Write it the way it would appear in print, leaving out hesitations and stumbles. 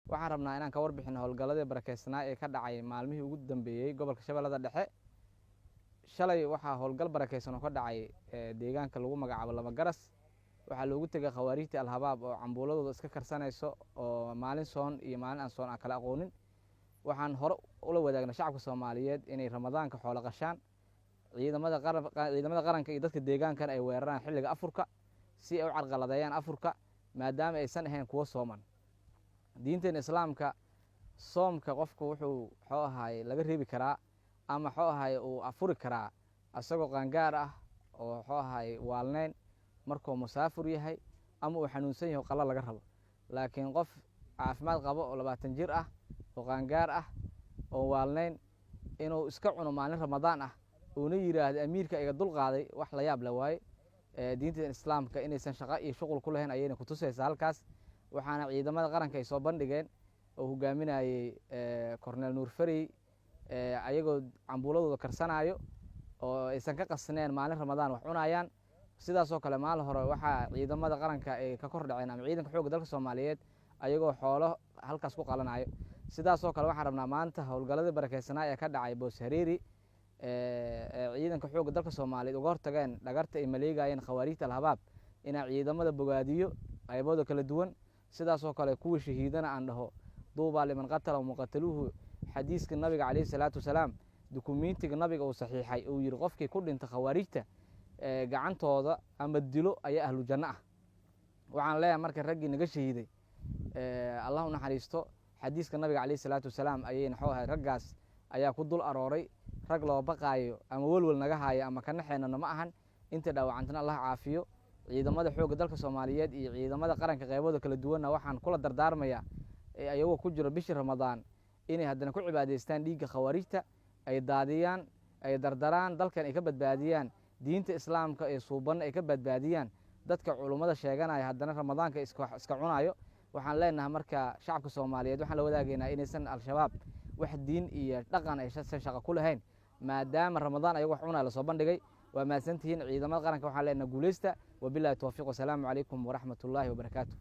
Waxaan rabnaa inaan ka warbixino howlgalladii barakeysnaa ee ka dhacay maalmihii ugu dambeeyey gobolka Shabeellada Dhexe. Shalay waxaa howlgal barakeysan oo ka dhacay deegaanka lagu magacaabo Laba Garas. Waxaa loogu tegay khawaariijta Al-Habaab oo cambuuladooda iska karsanayso oo maalin soon iyo maalin aan soon aan kala aqoonin. Waxaan hore ula wadaagnay shacabka Soomaaliyeed inay Ramadaanka xoolo qashaan, ciidamada qaranka iyo dadka deegaankan ay weeraraan xilliga afurka si ay u carqaladeeyaan afurka, maadaama aysan ahayn kuwo sooman. Diinteena Islaamka soomka qofku wuxuu xoo ahaay laga reebi karaa ama xoo ahaay uu afuri karaa isagoo qaangaar ah oo xoo ahaay waalneyn, markuu musaafur yahay ama uu xanuunsan yahay oo qala laga rabo. Laakiin qof caafimaad qabo oo 20 jir ah oo qaangaar ah oo waalneyn inuu iska cuno maalin Ramadaan ah uuna yidhaahdo amiirka iga dul qaaday, wax la yaab la waaye. Diinta Islaamka inaysan shaqo iyo shuqul ku lahayn ayayna kutusaysaa halkaas. Waxaana ciidamada qaranka ay soo bandhigeen oo hogaaminayey Cornel Nuur Farey ayagoo cambuuladooda karsanaayo oo aysan ka qasneen maalin Ramadaan wax cunayaan. Sidaasoo kale maalin hore waxaa ciidamada qaranka ay ka kor dhaceen ama ciidanka xoogga dalka Soomaaliyeed ayagoo xoolo halkaas ku qalanayo. Sidaasoo kale waxaan rabnaa maanta howlgalladii barakeysanaa ee ka dhacay Boos Hareeri ee ciidanka xoogga dalka Soomaaliyeed uga hortageen dhagarta ay maleegayeen khawaariijta Al-Habaab inaa ciidamada bogaadiyo qaybooda kala duwan. Sidaasoo kale kuwa shahiidana aan dhaho duubaa liman qatala muqataluhu, xadiiska nabiga caleyhi salaatu wasalaam, dukumentiga nabiga uu saxiixay uu yihi qofkii ku dhinta khawaariijta gacantooda ama dilo ayaa ahlu janno ah. Waxaan leeyahay marka raggii naga shahiiday Allah u naxariisto, xadiiska nabiga caleyhi salaatu wasalaam ayayna xoo ahay raggaas ayaa ku dul arooray. Rag loo baqaayo ama welwel naga haayo ama ka naxeynana ma ahan. Inta dhaawacantana Allah caafiyo. Ciidamada xoogga dalka Soomaaliyeed iyo ciidamada qaranka qaybooda kala duwanna waxaan kula dardaarmayaa ayagoo ku jiro bishii Ramadaan inay haddana ku cibaadaystaan dhiigga khawaariijta ay daadiyaan, ay dardaraan, dalkan ay ka badbaadiyaan, diinta Islaamka ee suubanna ay ka badbaadiyaan dadka culummada sheeganaya haddana Ramadaanka iska cunayo. Waxaan leenahay marka shacabka Soomaaliyeed waxaan la wadaagaynaa inaysan Al-Shabaab wax diin iyo dhaqan aysan shaqo ku lahayn, maadaama Ramadaan ayago wax cunaya lasoo bandhigay. Waa mahadsantihiin ciidamada qaranka, waxaan leenahay guuleysta. Wabillahi towfiiq, wasalaamu calaykum waraxmatullaahi wabarakaatu.